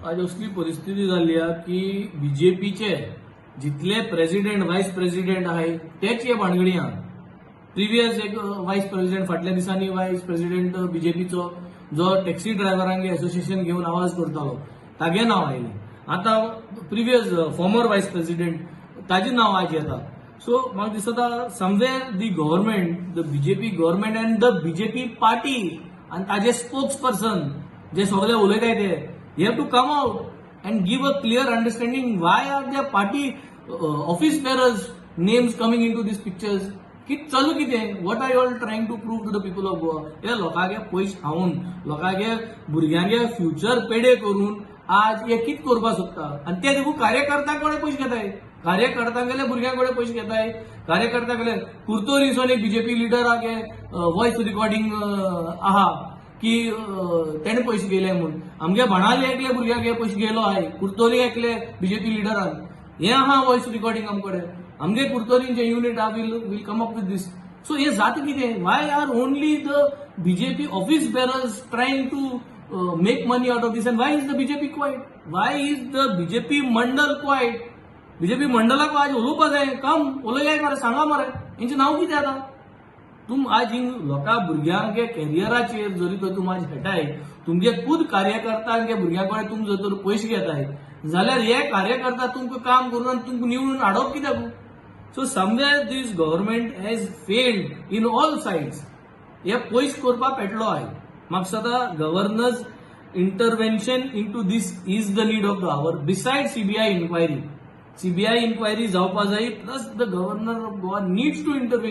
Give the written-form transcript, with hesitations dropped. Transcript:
आज असली परिस्थिती जाल्ली आहा की बीजेपीचे जितले प्रेसिडेंट, वायस प्रेसिडेंट आहाय, तेच हे भानगडी आहा. प्रिवियस एक वायस प्रेसिडेंट, फाटल्या दिसांनी वायस प्रेसिडेंट बीजेपीचो जो टॅक्सी ड्रायव्हरांगे एसोसिएशन घेवन आवाज करतालो, तागे नांव आयलें. आतां प्रिवियस फॉर्मर वायस प्रेसिडेंट, ताजें नांव आज येता. सो म्हाका दिसता, somewhere the government, the BJP government and the BJP party आनी ताजे स्पोक्स पर्सन जे सगळे उलयताय, ते you have to come out and give a clear understanding, why are the party office bearers' names coming into these pictures? कित चालू कितें? What are you all trying to prove to the people of Goa? हे लोकांगे पयशे खावन, लोकांगे भुरग्यांगे future पेडे करून आज हे कित करपाक सोदता? आनी ते देखून कार्यकर्त्यां कडेन पयशे घेताय, कार्यकर्त्यांगेले भुरग्यां कडेन पयशे घेताय. कार्यकर्त्यांगेले कुर्तोरीसून एक बीजेपी लिडरागे वॉयस रिकॉर्डिंग आहा की तेणे पयशे घेयले म्हूण. आमगे बाणावले एकले भुरग्याक हे पयशे घेयलो आहाय कुर्तोरी एकले बीजेपी लिडरान. हे आहा वॉयस रिकॉर्डिंग आमकडे. आमगे कुर्तोरींचे युनिट आहा, will come up with this. So हे जाता कितें? Why are only the BJP office bearers trying to make money out of this, and why is the BJP quiet? Why is the BJP Mandal quiet? BJP मंडलाक आज उलोवपा जाय. कम उलयाय मरे, सांगा मरे, हेंचें नांव कितें? आतां तुम आज हिंग लोकां भुरग्यांगे कॅरियराचेर जरी तर तुम आज खेळटाय, तुमगे खुद कार्यकर्त्यांगे भुरग्यां कडेन तुम जर तर पयशे घेताय जाल्यार हे कार्यकर्ता तुमकां काम करून आनी तुमकां निवडून हाडप कित्याक? So somewhere this government has failed in all sides. हे पयस करपाक पेटलो आय. म्हाका दिसता, governor's intervention into this is the need of the hour. Beside CBI inquiry, CBI inquiry जावपा जाय, plus the governor of Goa needs to intervene.